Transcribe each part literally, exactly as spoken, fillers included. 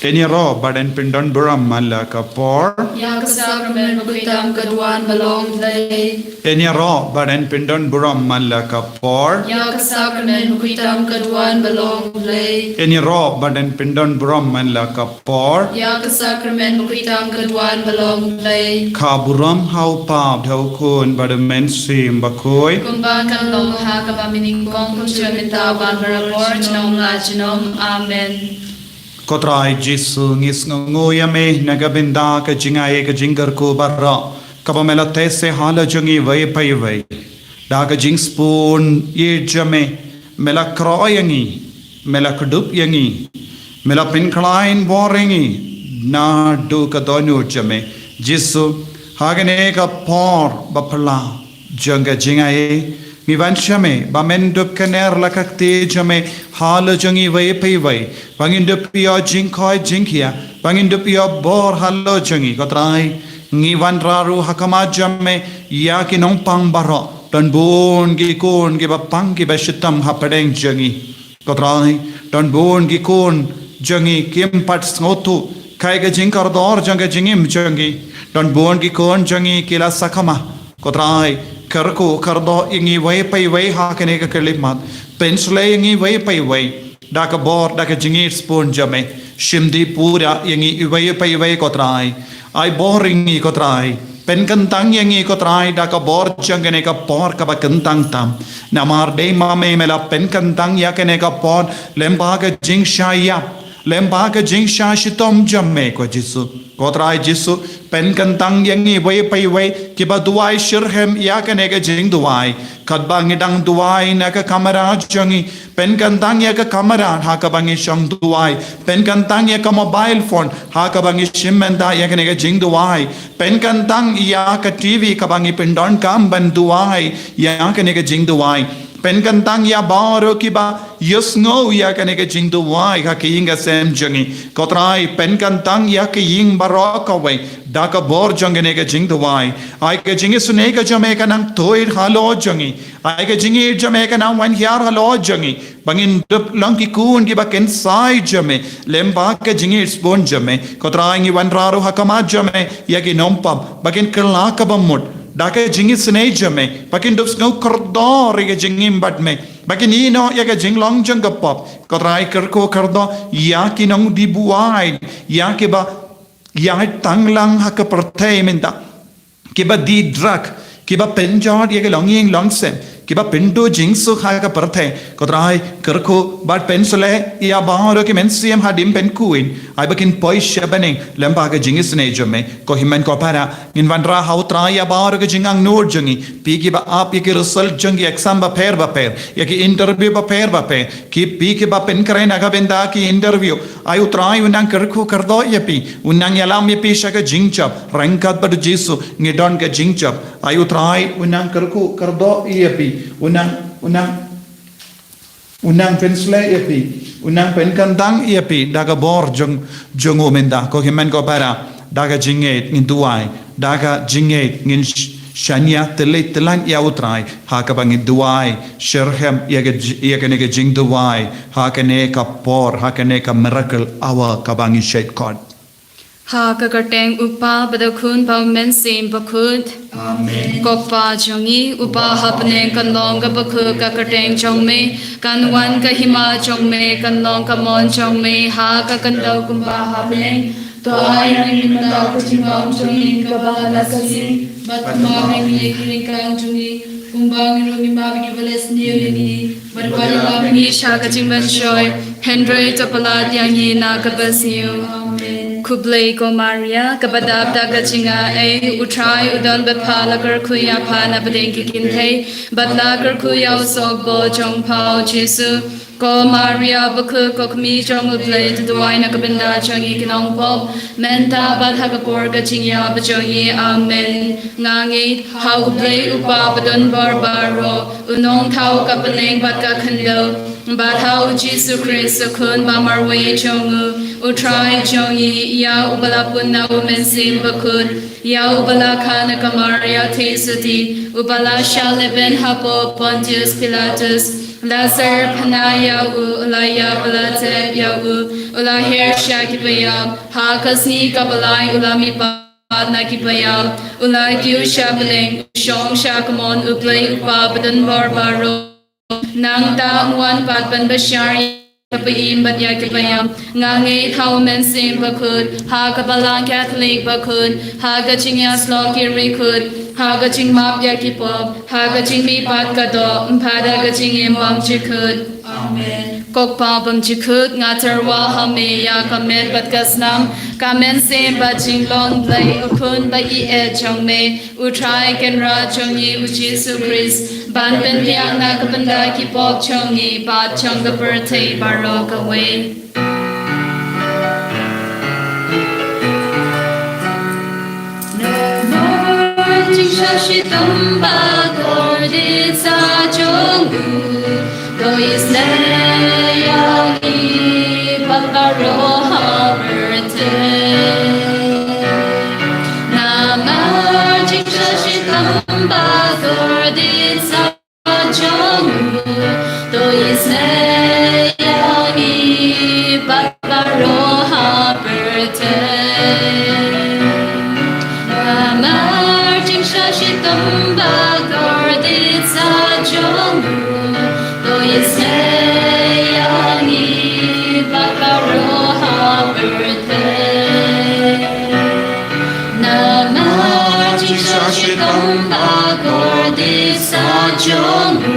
Yn ïaroh bad yn pyndon burom man la ka por. Ïa ka sakramen bakhuid tam ka duwan ba long U Blei. Yn ïaroh bad yn pyndon burom man la ka por. Ïa ka sakramen bakhuid tam ka duwan ba long U Blei. Yn ïaroh bad yn pyndon burom man la ka por. Ïa ka sakramen bakhuid tam ka duwan ba long U Blei. Ka burom ha U Kpa bad ha U Khun bad ha U Mynsiem Bakhuid. Kumba kan long ha kaba mynnyngkong, kumjuh mynta bad barabor, junom la junom. Amen. Ko Trai Jisu, ngi sngewnguh ïa me na ka bynta ka jingai ka jingkyrkhu baroh kaba me la teh seh ha la jong ngi iwei pa iwei. Da ka jingsbun ïeit jong me, me la kyrkhu ïa ngi, me la kdup ïa ngi, me la pynkhlaiñ bor ïa ngi naduh ka dohnud jong me. Jisu, ha kane ka por bapher jong ka jingai, ngi wan sha me ba men dup kner la ka kti jong me ha la jong ngi iwei pa iwei, ba ngin dup ïoh jingkoit jingkhiah, ba ngin dup ïoh bor ha la jong ngi. Ko Trai, ngi wanrah ruh ha khmat jong me ïa ki nongpang baroh, don bun ki khun kiba pang kiba shitom hapdeng jong ngi. Ko Trai, don bun ki khun jong ngi kim pat sngewthuh kaei ka jingkordor jong ka jingim jong ngi. Don bun ki khun jong ngi ki la sakma. Ko Trai, kyrkhu kyrdoh ïa ngi iwei pa iwei ha kane ka khyllipmat. Pynshlei ïa ngi iwei pa iwei da ka bor, da ka jingïeit sbun jong me. Shim dih pura ïa ngi iwei pa iwei, ko Trai. Ai bor ïa ngi, ko Trai. Pynkyntang ïa ngi, ko Trai, da ka bor jong kane ka por kaba kyntang tam. Namar dei ma me me la pynkyntang ïa kane ka por lem bad ka jingshah ïap, lem bad ka jingshah shitom jong me, ko Jisu. Ko Trai Jisu, pynkyntang ïa ngi iwei pa iwei kiba duwai shitrhem ïa kane ka jingduwai. Katba ngi dang duwai na ka kamra jong ngi, pynkyntang ïa ka kamra ha kaba ngi shong duwai. Pynkyntang ïa ka mobile phone ha kaba ngi shim bynta ïa kane ka jingduwai. Pynkyntang ïa ka T V kaba ngi pyndonkam ban duwai ïa kane ka jingduwai. Pynkyntang ïa baroh kiba ïohsngew ïa kane ka jingduwai ha ka ïing ka sem jong ngi. Ko Trai, pynkyntang ïa ka ïing baroh kawei da ka bor jong kane ka jingduwai. Ai ka jingisynei ka jong me kan nang tuid ha la jong ngi. Ai ka jingïeit jong me kan nang wan hiar ha la jong ngi, ba ngin dup long ki khun kiba kynsai jong me lem bad ka jingïeit sbun jong me. Ko Trai, ngi wanrah ruh ha khmat jong me ïa ki nongpop, ba kin kylla kaba mut da ka jingisynei jong me, ba kin dup sngew kordor ïa ka jingim bad me, ba kin ïehnoh ïa ka jinglong jong ka pop. Ko Trai, kyrkhu kyrdoh ïa ki nongdie buaid, ïa kiba ïaid tang lang ha ka pyrthei mynta, kiba die drug, kiba pynjot ïa ka longïing longsem, kiba pynduh jingsuk ha ka pyrthei. Ko Trai, kyrkhu bad pynshlei ïa baroh ki mynsiem hadien pynkhwin, ai ba kin poi sha bneng lem bad ka jingisynei jong me. Ko hynmen ko para, ngin wanrah ha U Trai ïa baroh ki jingangnud jong ngi, phi kiba ap ïa ki result jong ki exam bapher bapher, ïa ki interview bapher bapher, ki phi kiba pynkhreh na ka bynta ki interview. Ai U Trai, un nang kyrkhu kyrdoh ïa phi, un nang ïalam ïa phi sha ka jingjop. Ryngkat bad U Jisu ngi don ka jingjop. Ai U Trai, un nang kyrkhu kyrdoh ïa phi, un nang, un nang, un nang pynshlei ïa phi, un nang pynkyntang ïa phi da ka bor jong, jong u mynta. Ko hynmen ko para, da ka jingngeit ngin duwai, da ka jingngeit ngin sh-, shaniah tylli tyllan ïa U Trai ha kaba ngi duwai shitrhem ïa ka ji-, ïa kane ka jingduwai ha kane ka por, ha kane ka miracle hour kaba ngi shait khot. Ha ka kyrteng U Kpa bad U Khun bad U Mynsiem Bakhuid. Amen. Ko Kpa jong ngi uba ha bneng, kan long kaba khuid ka kyrteng jong me, kan wan ka hima jong me, kan long ka mon jong me ha ka khyndew kumba ha bneng. To ai ïa ngi mynta ka jingbam jong ngi kaba ha la ka sngi, bad kynmaw ïa ngi ki ryngkang jong ngi, kumba ngi ruh ngi kynmaw ïa kiba la sniew ïa ngi. Bad wat ïalam ïa ngi sha ka jingpynshoi, hynrei to pynlait ïa ngi na kaba sniew. Amen. Khublei ko Maria, kaba dap da ka jingaiei, U Trai u don bad pha, la kyrkhu ïa pha na pdeng ki kynthei, bad la kyrkhu ïa u sohbor jong pha U Jisu. Ko Maria bakhuid, ko Kmie jong U Blei, to duwai na ka bynta jong ngi ki nongpop, mynta bad ha ka por ka jingïap jong ngi. Amen. Nga ngeit ha U Blei U Kpa badonbor baroh, U Nongthaw ka bneng bad ka khyndew, bad ha U Jisu Khrist U Khun ba marwei jong u, U Trai jong ngi, ïa uba la pun na U Mynsiem Bakhuid, ïa uba la kha na ka Maria Theisotti, uba la shah lehbeiñ hapoh Pontius Pilatus, U la syrphna ïa u, u la ïap, u la tep ïa u, u la her sha ki baïap. Ha ka sngi kaba lai u la mihpat na ki baïap. U la kiew sha bneng, u shong sha ka mon U Blei U Kpa badonbor baroh. Nangta u wan pat ban bishar ïa ka pyrthei bad ïa ki baïap. Nga ngeit ha U Mynsiem Bakhuid, ha ka Balang Katholik bakhuid, ha ka jingïasyllok ki riewkhuid, ha ka jingmap ïa ki pop, ha ka jingmihpat ka doh, bad ha ka jingim bymjukut. Amen. Ko Kpa bymjukut, nga tyrwa ha me ïa ka met bad ka snam, ka mynsiem bad jinglong Blei, U Khun ba ïeit jong me, U Trai Kynrad jong ngi U Jisu Khrist, ban pynbiang na ka bynta ki pop jong ngi bad jong ka pyrthei baroh kawei. Namar jingshah shitom ba kordit sah jong u, to isynei ïa ngi bad baroh ha pyrthei. Namar jingshah shitom ba kordit sah jong u, to isynei ïa ngi bad baroh ha pyrthei. Namar jingshah shitom ba kordit sah jong u, to isynei ïa ngi bad baroh ha pyrthei. Namar jingshah shitom ba kordit sah jong u,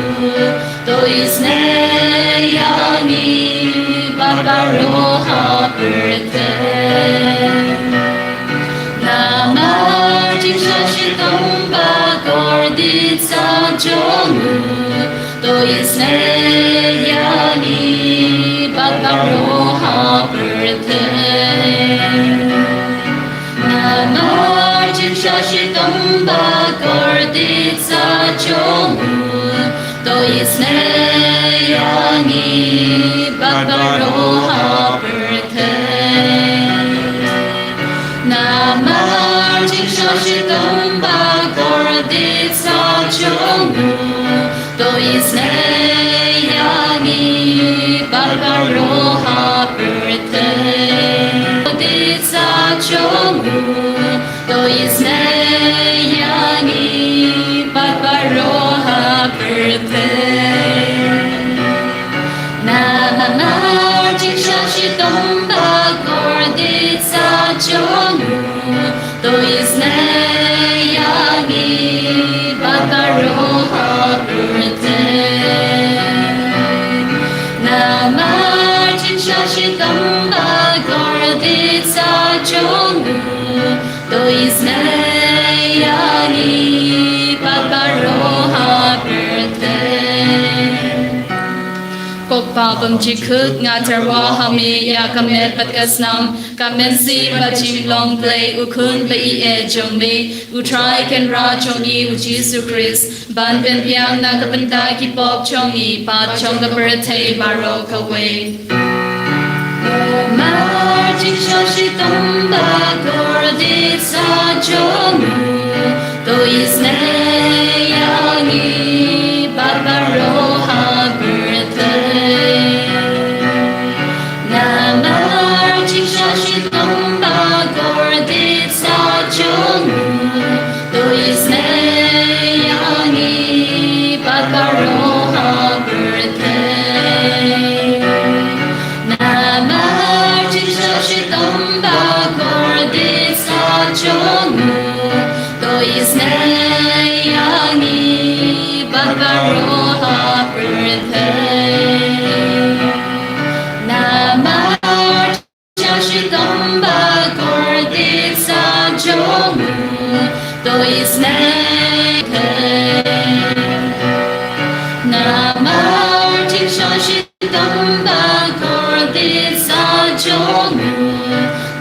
to isynei ïa ngi bad baroh ha pyrthei. Namar jingshah shitom ba kordit sah jong u, to isynei ïa ngi bad baroh ha pyrthei. Namar jingshah shitom ba kordit sah jong u, to isynei ïa ngi bad baroh ha pyrthei. Namar jingshah shitom ba kordit sah jong u, to isynei ïa ngi bad baroh ha pyrthei. Kordit sah jong u, to isynei ïa ngi bad baroh ha pyrthei. Namar jingshah shitom ba kordit sah jong u, to isynei ïa ngi bad baroh ha pyrthei. Namar jingshah shitom ba kordit sah jong u, to isynei ïa ngi bad baroh ha pyrthei. Ko Kpa bymjukut, nga tyrwa ha me ïa ka met bad ka snam, ka mynsiem bad jinglong Blei, U Khun ba ïeit jong me, U Trai Kynrad jong ngi U Jisu Khrist, ban pynbiang na ka bynta ki pop jong ngi bad jong ka pyrthei baroh kawei. Namar jingshah shitom ba kordit sah jong u, to isynei ïa ngi bad baroh ha pyrthei. Namar jingshah shitom ba kordit sah jong u, to isynei ïa ngi bad baroh ha pyrthei. Namar jingshah shitom ba kordit sah jong u, to isynei ïa ngi bad baroh ha pyrthei. Namar jingshah shitom ba kordit sah jong u, to isynei. Namar jingshah shitom ba kordit sah jong u,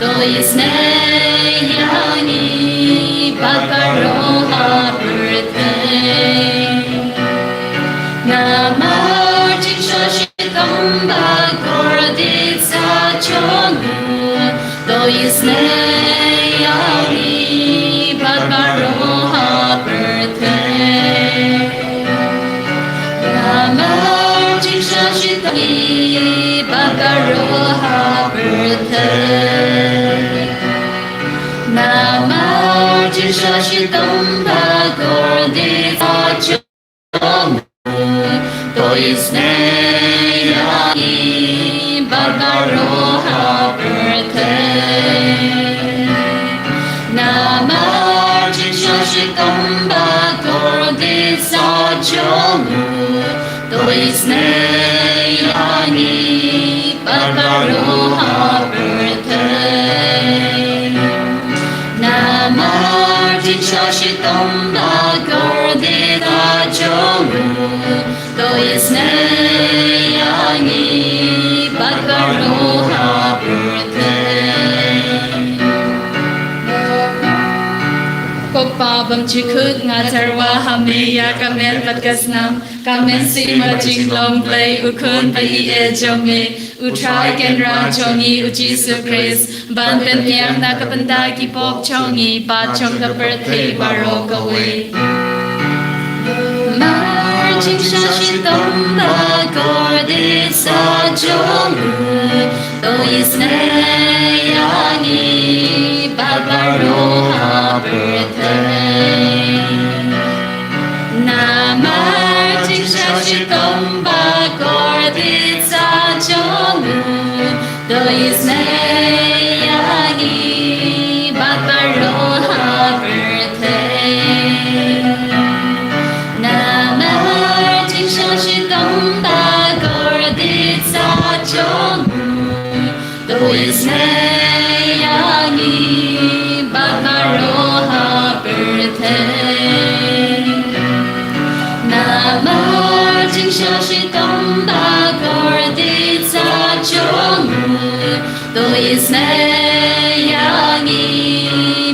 to isynei ïa ngi bad baroh ha pyrthei. Namar jingshah shitom ba kordit sah jong u, to isynei ïa ngi bad baroh ha pyrthei. Namar Jingshah shitom ba kordit sa jong u, to isynei ïa ngi bad baroh ha pyrthei. Namar jingshah shitom ba kordit sa jong u, to isynei ïa ngi bad baroh ha pyrthei. Namar jingshah shitom ba kordit sa jong u, to isynei ïa ngi bad baroh ha pyrthei. Ko Pa bymjukut, nga tyrwa ha me ïa ka met bad ka snam, ka mynsiem bad jinglong Blei, U Khun ba ïeit jong me, U Trai Kynrad jong ngi U Jisu Khrist, ban pynbiang na ka bynta ki pop jong ngi bad jong ka pyrthei baroh kawei. Namar jingshah shitom ba kordit sa jong u, to isynei ïa ngi bad baroh ha pyrthei. Namar jingshah shitom ba kordit sa jong u, to isynei ïa ngi bad baroh ha pyrthei. Namar jingshah shitom ba kordit sa jong u, to isynei ïa ngi bad baroh ha pyrthei. Namar jingshah shitom ba kordit sa jong u, to isynei ïa ngi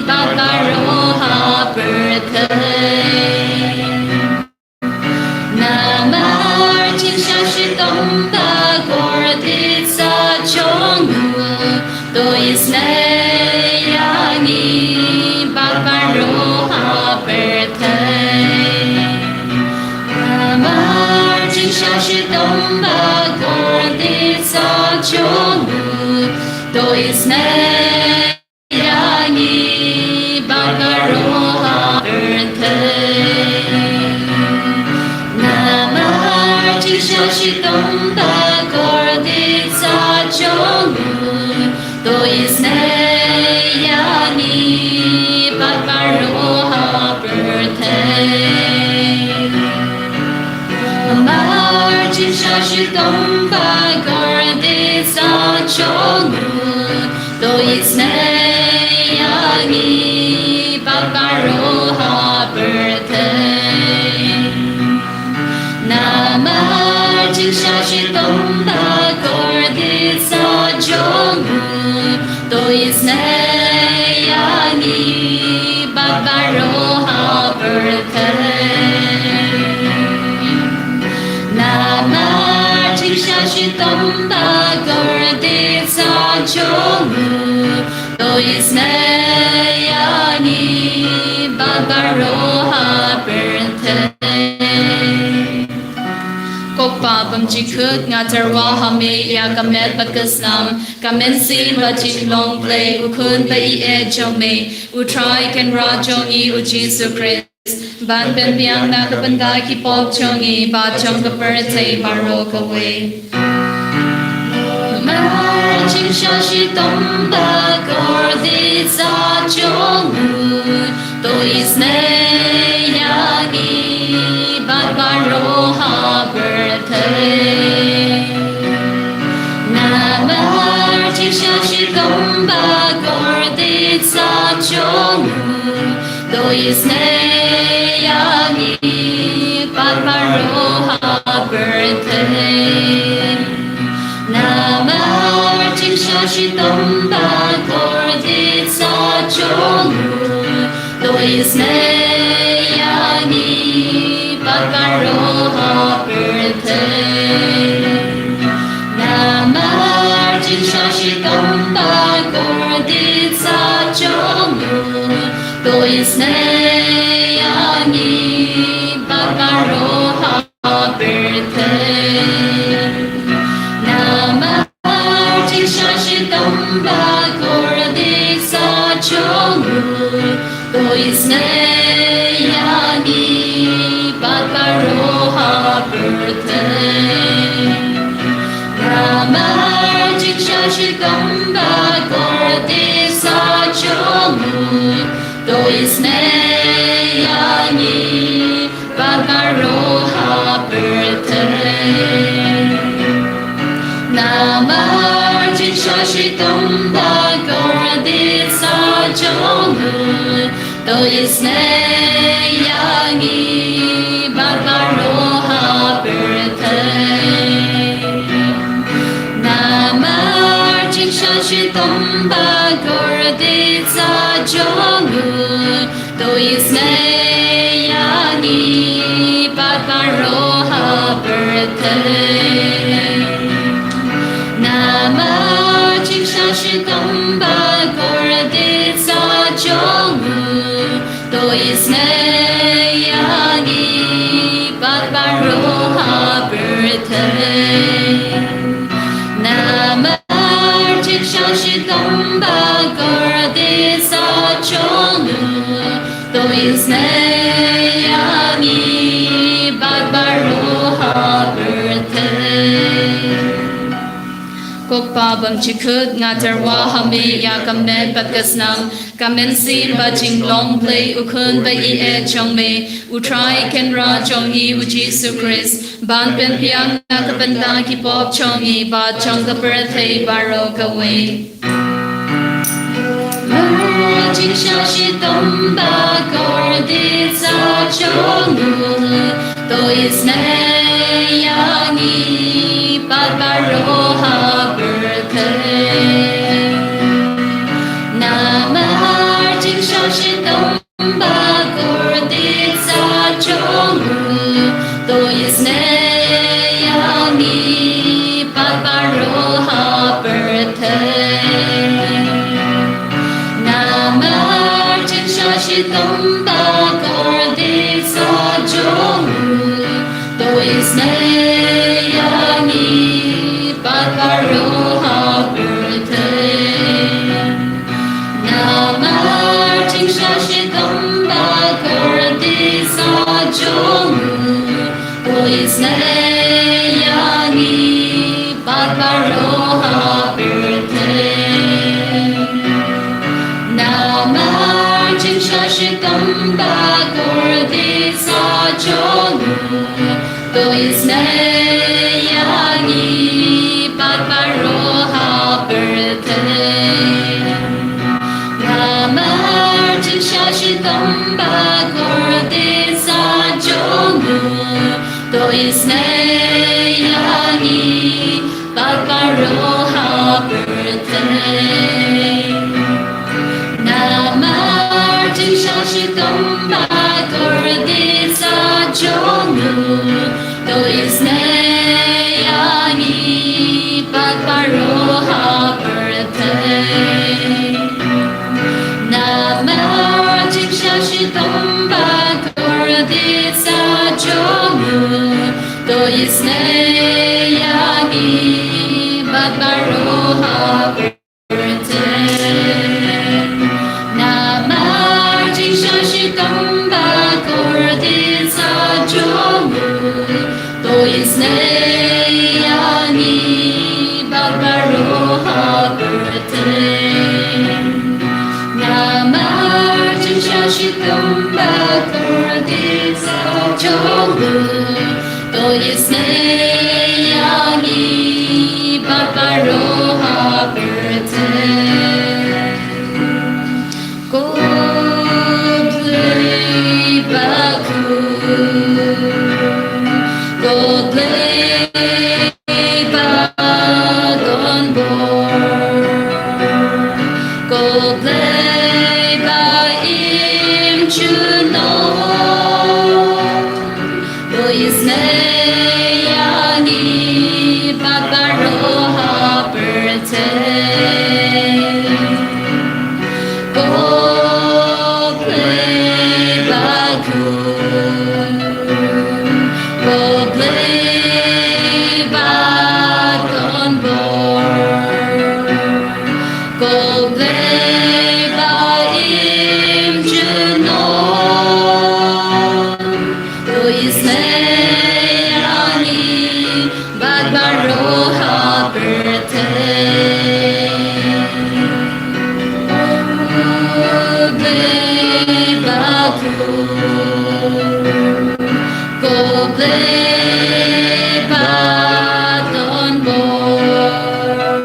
bad baroh ha pyrthei. Namar jingshah shitom ba kordit sa jong u, to isynei ïa ngi bad baroh ha pyrthei. Namar jingshah shitom ba kordit sa jong u, to isynei ïa ngi bad baroh ha pyrthei. Namar jingshah shitom ba kordit sa jong u, to isynei ïa ngi bad baroh ha pyrthei. Namar jingshah shitom ba kordit sa jong u, to isynei ïa ngi bad baroh ha pyrthei. Namar jingshah shitom ba kordit sa jong u, to isynei ïa ngi bad baroh ha pyrthei. Namar jingshah shitom ba kordit sa jong u, to isynei ïa ngi bad baroh ha pyrthei. Ko Pa bymjukut, nga tyrwa ha me ïa ka met bad ka snam, ka mynsiem bad jinglong Blei, U Khun ba ïeit jong me, U Trai Kynrad jong ngi U Jisu Khrist, ban pynbiang na ka bynta ki pop jong ngi bad jong ka pyrthei baroh kawei. Namar jingshah shitom ba kordit sa jong u, to isynei ïa ngi bad baroh ha pyrthei. Namar jingshah shitom ba kordit sa jong u, to isynei ïa ngi bad baroh ha pyrthei. Namar jingshah shitom ba kordit sa jong u, to isynei ïa ngi bad baroh ha pyrthei. Namar jingshah shitom ba kordit sa jong u, to isynei ïa ngi bad baroh ha pyrthei. Namar jingshah shitom ba kordit sa jong u, To isynei ïa ngi bad baroh ha pyrthei. Namar jingshah shitom ba kordit sa jong u. To isynei ïa ngi bad baroh ha pyrthei. Namar jingshah shitom ba kordit sa jong u. To isynei ïa ngi bad baroh ha pyrthei. Namar jingshah shitom ba kordit sa jong u. To isynei ïa ngi bad baroh ha pyrthei. Namar jingshah shitom ba kordit sa jong u. To isynei ïa ngi bad baroh ha pyrthei. Namar jingshah shitom ba kordit sa jong u. To isynei ïa ngi bad baroh ha pyrthei. Ko Kpa bymjukut, nga tyrwa ha me ïa ka met bad ka snam, ka mynsiem bad jinglong Blei u Khun ba ïeit jong me, U Trai Kynrad jong ngi U Jisu Khrist, ban pynbiang na ka bynta ki pop jong ngi bad jong ka pyrthei baroh kawei. Namar jingshah shitom ba kordit sa jong u. To isynei ïa ngi bad baroh ha pyrthei. Namar jingshah shitom ba kordit sa jong u. To isynei ïa ngi bad baroh ha pyrthei. Namar jingshah shitom ba kordit sa jong u. To isynei ïa ngi bad baroh ha pyrthei. Namar jingshah shitom ba kordit sa jong u. To isynei ïa ngi bad baroh ha pyrthei. Namar jingshah shitom ba kordit sa jong u. To isynei ïa ngi bad baroh ha pyrthei. Namar jingshah shitom ba kordit sa jong u. To isynei ïa ngi bad baroh ha pyrthei. Namar jingshah shitom ba kordit sa jong u. To isynei ïa ngi bad baroh ha pyrthei. Namar jingshah shitom ba kordit sa jong u. To isynei ïa ngi bad baroh ha pyrthei. Namar jingshah shitom ba kordit sa jong u. To isynei ïa ngi bad baroh ha pyrthei. Namar jingshah shitom ba kordit sa jong u. To isynei ïa ngi bad baroh ha pyrthei. Ko Blei bakhuid, ko Blei ba don bor, ko Blei ba im junom. To isynei ïa Ko Blei ba don bor,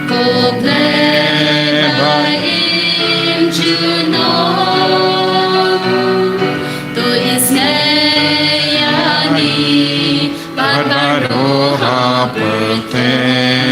ko Blei ba im junom, to isynei ïa ngi bad baroh ha pyrthei.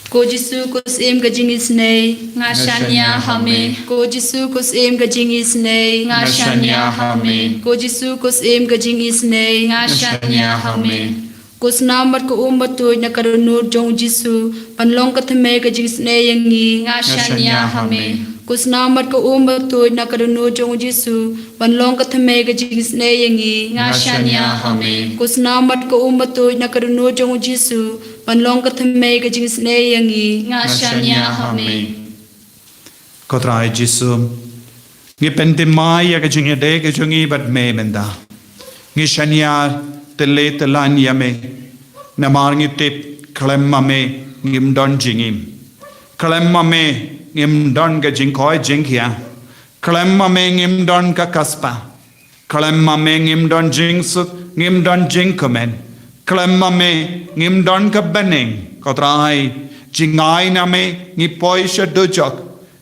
Ko Jisu, ko Syiem ka jingisynei, nga shaniah ha me. Ko Jisu, ko Syiem ka jingisynei, nga shaniah ha me. Ko Jisu, ko Syiem ka jingisynei, nga shaniah ha me. Ko snam bad ka um ba tuid na ka dohnud jong u Jisu, ban long ka thymmei ka jingisynei ïa ngi, nga shaniah ha me. Ko snam bad ka um ba tuid na ka dohnud jong u Jisu, ban long ka thymmei ka jingisynei ïa ngi, nga shaniah ha me. Ko snam bad ka um ba tuid na ka dohnud jong u Jisu, ban long ka thymmei ka jingisynei ïa ngi, nga shaniah ha me. Ko Trai Jisu, ngi pynthymmai ïa ka jingïadei ka jong ngi bad me mynta. Ngi shaniah tylli tyllan ïa me. Namar ngi tip khlem ma me ngim don jingim. Khlem ma me ngim don ka jingkoit jingkhiah. Khlem ma me ngim don ka kaspa. Khlem ma me ngim don jingsuk, ngim don jingkmen. Khlem ma me ngim don ka bneng. Ko Trai, jngai na me ngi poi sha dujok.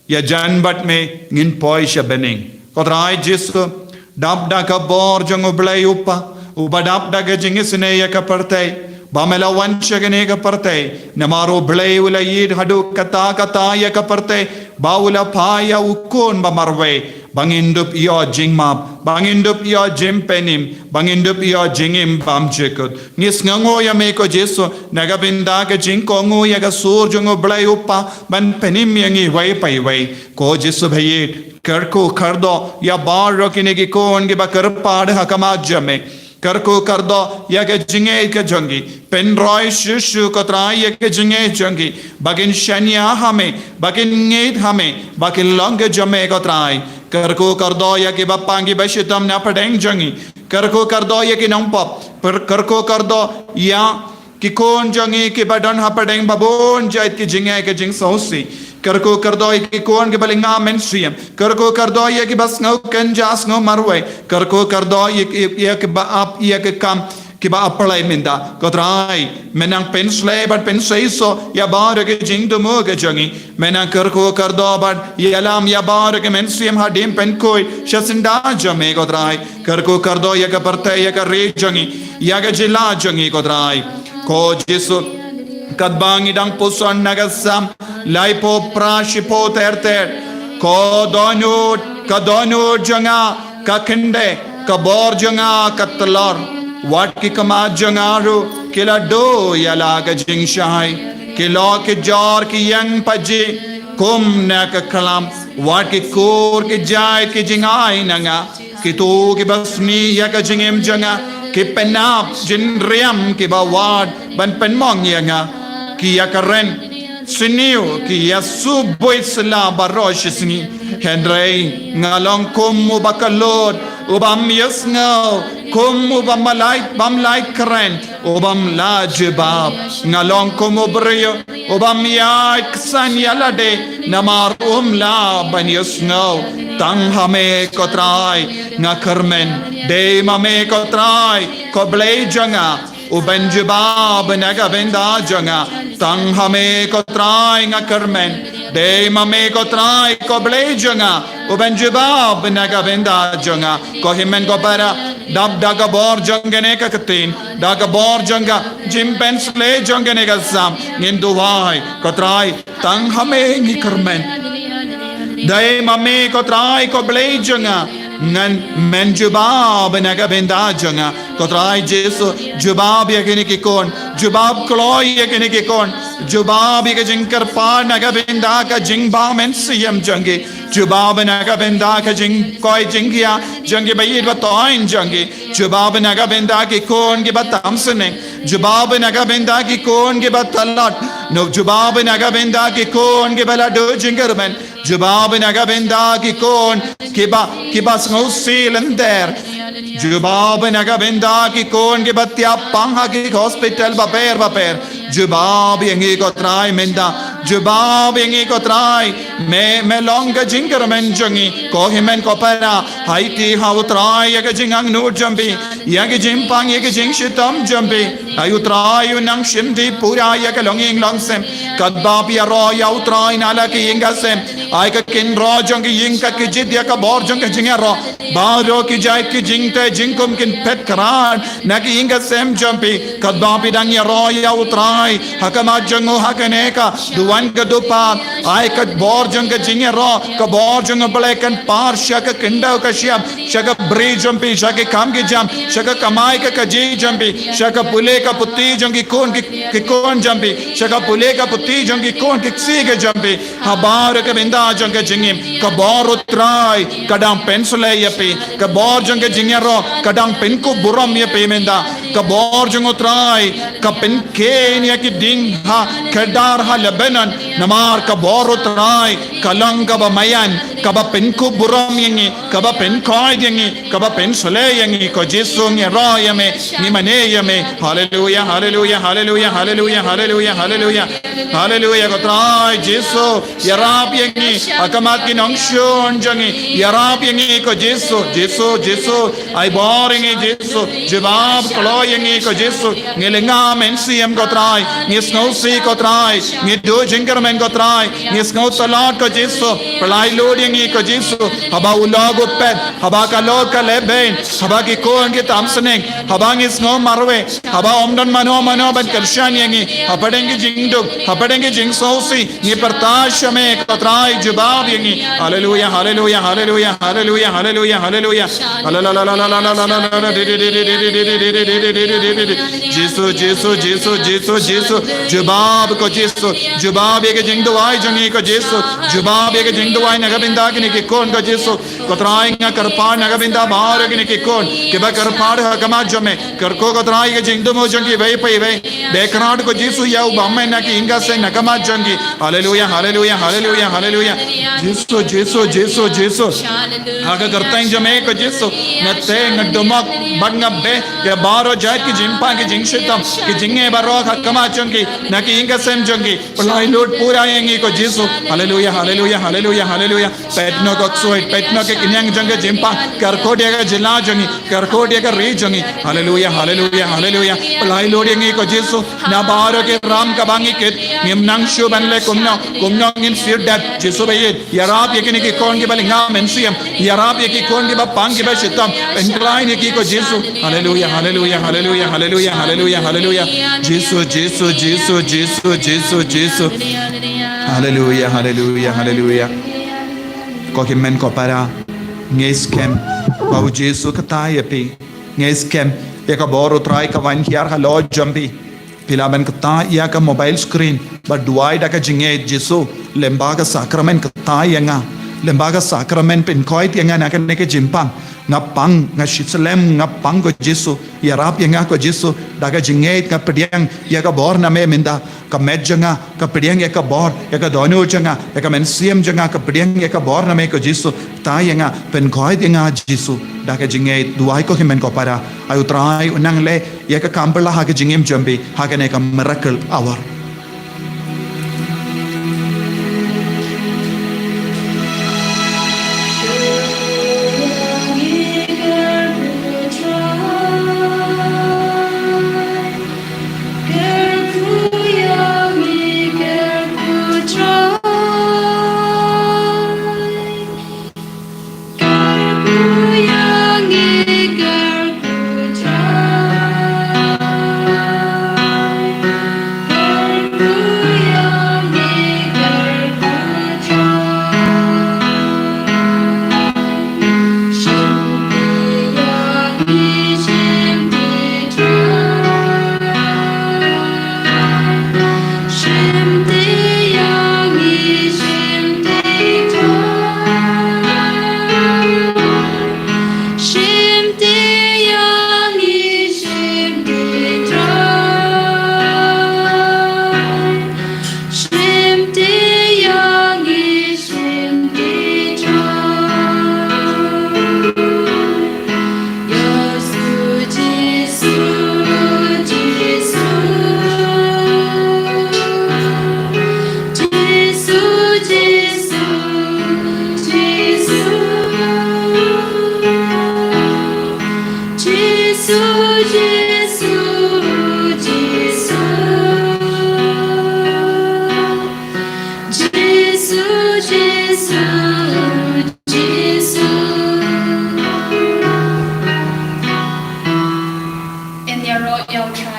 Ïajan bad me ngin poi sha bneng. Ko Trai Jisu, dap da ka bor jong u Blei u Kpa, uba dap da ka jingisynei ïa ka pyrthei, ba me la wan sha kane ka pyrthei, namar u Blei u la ïeit haduh katta katta ïa ka pyrthei, ba u la phai ïa u Khun ba marwei, ba ngin dup ïoh jingmap, ba ngin dup ïoh jingpynim, ba ngin dup ïoh jingim bymjukut. Ngi sngewnguh ïa me ko Jisu, na ka bynta ka jingkohnguh ïa ka sur jong u Blei u Kpa, ban pynim ïa ngi iwei pa iwei. Ko Jisu ba ïeit, kyrkhu kyrdoh ïa baroh kine ki khun kiba kyrpad ha khmat jong me. Kyrkhu kyrdoh ïa ka jingngeit ka jong ki. Pynroi shuh shuh ko Trai ïa ka jingngeit jong ki. Ba kin shaniah ha me, ba kin ngeit ha me, ba kin long ka jong me ko Trai. Kyrkhu kyrdoh ïa kiba pang kiba shitom na pdeng jong ngi. Kyrkhu kyrdoh ïa ki nongpop. Pyr-, kyrkhu kyrdoh ïa ki khun jong ngi kiba don ha pdeng ba bun jait ki jingeh ki jingsngewsih. Kyrkhu kyrdoh ïa ki khun kiba lynga mynsiem. Kyrkhu kyrdoh ïa kiba sngew kynjah sngew marwei. Kyrkhu kyrdoh ïa ki, ïa kiba ap ïa ki kam kiba ap pyrlei mynta. Ko Trai, me nang pynshlei bad pynseisoh ïa baroh ki jingthmu ki jong ngi. Me nang kyrkhu kyrdoh bad ïalam ïa baroh ki mynsiem hadien pynkhuid sha syndah jong me ko Trai. Kyrkhu kyrdoh ïa ka pyrthei, ïa ka ri jong ngi, ïa ka jylla jong ngi ko Trai. Ko Jisu, katba ngi dang puson na ka Salm laiphew phra shiphew ter ter. Ko dohnud, ka dohnud jong nga ka khyndew, ka bor jong nga ka tlor. Wat ki khmat jong nga ruh ki la duh ïa la ka jingshai. Ki lok ki jor ki ïeng pajih kum na ka khlam. Wat ki kur ki jait ki jingai na nga. Kito kiba sniew ïa ka jingim jong nga, ki pynap jingriam kiba wad ban pynmong ïa nga. Ki ïakren sniew, ki ïasuk buit sla baroh shi sngi. Hynrei nga long kum uba khlad, ubym ïohsngew, kum uba mlai, bym lait kren, ubym lah jubab. Nga long kum u briew ubym ïaid ksan ïa lade, namar um lah ban ïohsngew. Tang ha me ko Trai nga kyrmen. Dei ma me ko Trai, ko Blei jong nga, uban jubab na ka bynta jong nga. Tang ha me ko Trai nga kyrmen. Dei ma me ko Trai, ko Blei jong nga, uban jubab na ka bynta jong nga. Ko hynmen ko para, dap da ka bor jong kane ka ktien, da ka bor jong ka jingpynshlei jong kane ka Salm, ngin duwai, ko Trai, tang ha me ngi kyrmen. Dei ma me ko Trai, ko Blei jong nga, ngan, men jubab na ka bynta jong nga. Ko Trai Jisu, jubab ïa kine ki khun, jubab kloi ïa kine ki khun, jubab ïa ka jingkyrpad na ka bynta ka jingbam mynsiem jong ki. Jubab na ka bynta ka jingkoit jingkhiah jong ki ba ïeit ba toiñ jong ki. Jubab na ka bynta ki khun kiba tam sneng. Jubab na ka bynta ki khun kiba tlot. Jubab na ka bynta ki khun kiba la duh jingkyrmen. Jubab na ka bynta ki khun kiba, kiba sngewsih lynter. Jubab na ka bynta ki khun kiba thiah pang ha ki hospital bapher bapher. Jubab ïa ngi ko Trai mynta. Jubab ïa ngi ko Trai. Me, me long ka jingkyrmen jong ngi. Ko hynmen ko para. Aiti ha u Trai ïa ka jingangnud jong phi. Ïa ka jingpang ïa ka jingshitom jong phi. Ai u Trai u nang shim dih pura ïa ka longïing longsem. Katba phi ïaroh ïa u Trai na la ki ïing ka sem. Ai ka kynroh jong ki ïing ka kjit ïa ka bor jong ka jingïaroh. Baroh ki jait ki jingteh jingkhum kin phet khrat na ki ïing ka sem jong phi. Katba phi dang ïaroh ïa u Trai ha khmat jong u ha kane ka duwan ka dupat. Ai ka bor jong ka jingïaroh, ka bor jong u Blei kan par sha ka khyndew ka shyiap, sha ka bri jong phi, sha ki kam ki jam, sha ka kamai ka kajih jong phi, sha ka pule ka puthi jong ki khun ki, ki khun jong phi, sha ka pule ka puthi jong ki khun ki ksiew ka jong phi. Ha baroh ka bynta jong ka jingim, ka bor u Trai ka dang pynsleh ïa phi, ka bor jong ka jingïaroh ka dang pynkup burom ïa phi mynta, ka bor jong u Trai ka pynkheiñ ïa ki dieng ha khadar ha Lebanon, namar ka bor u Trai ka long kaba maïan, kaba pynkup burom ïa ngi, kaba pynkhoit ïa ngi, kaba pynsleh ïa ngi. Ko Jisu ngi ïaroh ïa me, ngi mane ïa me. Haleluya, haleluya, haleluya, haleluya, haleluya, haleluya. Haleluya, ko Trai Jisu, ïarap ïa ngi ha khmat ki nongshun jong ngi. Ïarap ïa ngi ko Jisu, Jisu, Jisu. Ai bor ïa ngi Jisu, jubab kloi ïa ngi ko Jisu. Ngi lynga mynsiem ko Trai, ngi sngewsih ko Trai, ngi duh jingkyrmen ko Trai, ngi sngewtyllot ko Jisu. Pynlait lut ïa ngi ko Jisu. Haba u lok u pet, haba ka lok ka lehbeiñ, haba ki khun ki tam sniang, haba ngi sngew marwei, haba ym don mano mano ban kyrshan ïa ngi, hapdeng ki jingduk, hapdeng ki jingsngewsih, ngi pyrta sha me ko Trai jubab ïa ngi. Haleluya, haleluya, haleluya, haleluya, haleluya, haleluya. Jisu, Jisu, Jisu, Jisu, Jisu. Jubab ko Jisu. Jubab ïa ka jingduwai jong ngi ko Jisu. Jubab ïa ka jingduwai na ka bynta kine ki khun ko Jisu. Ko Trai nga kyrpad na ka bynta baroh kine ki khun kiba kyrpad ha khmat jong me. Kyrkhu ko Trai ka jingthmu jong kiwei pa iwei. Beh khrat ko Jisu ïa u bam me na ki ïing ka seng na khmat jong ki. Haleluya, haleluya, haleluya, haleluya. Jisu, Jisu, Jisu, Jisu. Ha ka kyrteng jong me ko Jisu. Nga teh, nga dumok bad nga beh ïa baroh jait ki jingpang ki jingshitom ki jingeh baroh ha khmat jong ki na ki ïing ka sem jong ki. Pynlait lut pura ïa ngi ko Jisu. Haleluya, haleluya, haleluya, haleluya. Peit noh ka ksuid, peit noh ka kynja jong ka jingpang. Kyrkhu ïa ka jylla jong ngi, kyrkhu ïa ka ri jong ngi. Haleluya, haleluya, haleluya. Pynlait lut ïa ngi ko Jisu. Na baroh ki ram kaba ngi kit, ngim nang shuh ban leh kumno, kumno ngin sir dep. Jisu ba ïeit, ïarap ïa kine ki khun kiba lynga mynsiem. Ïarap ïa ki khun kiba pang kiba shitom. Pynkylla ïa ki ko Jisu. Haleluya, haleluya, haleluya, haleluya, haleluya, haleluya. Jisu, Jisu, Jisu, Jisu, Jisu, Jisu. Haleluya, haleluya, haleluya. Ko hynmen ko para, ngi skhem ba u Jisu ka thaw ïa phi. Ngi skhem ïa ka bor u Trai ka wan hiar halor jong phi. Phi lah ban kyntait ïa ka mobile screen bad duwai da ka jingngeit, Jisu, lyngba ka sakramen kyntait ïa nga. Lyngba ka sakramen pynkhoit ïa nga na kane ka jingpang. Nga pang, nga shi slem, nga pang ko Jisu. Ïarap ïa nga ko Jisu, da ka jingngeit nga pdiang ïa ka bor na me mynta. Ka met jong nga ka pdiang ïa ka bor, ïa ka dohnud jong nga, ïa ka mynsiem jong nga ka pdiang ïa ka bor na me ko Jisu. Thaw ïa nga, pynkhoit ïa nga Jisu. Da ka jingngeit, duwai ko hynmen ko para. Ai u Trai u nang leh ïa ka kam phylla ha ka jingim jong phi ha kane ka miracle hour.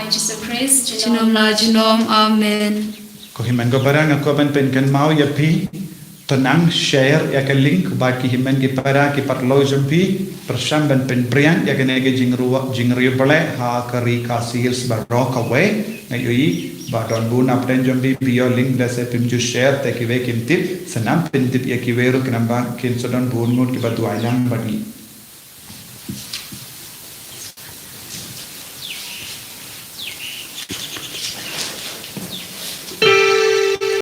Jisu Khrist, junom la junom. Amen. Ko hynmen ko para, nga kwah ban pynkynmaw ïa phi, to nang share ïa ka link bad ki hynmen ki para ki paralok jong phi, pyrshang ban pynpriang ïa kane ka jingruh, jingriewblei ha ka ri Khasi Hills baroh kawei. Nga ïohi ba don bun na pdeng jong phi ba ïoh link, lehse phim ju share te kiwei kim tip, sa nang pyntip ïa kiwei ruh, khnang ba kin sa don bun ngut kiba duwai lang bad ngi.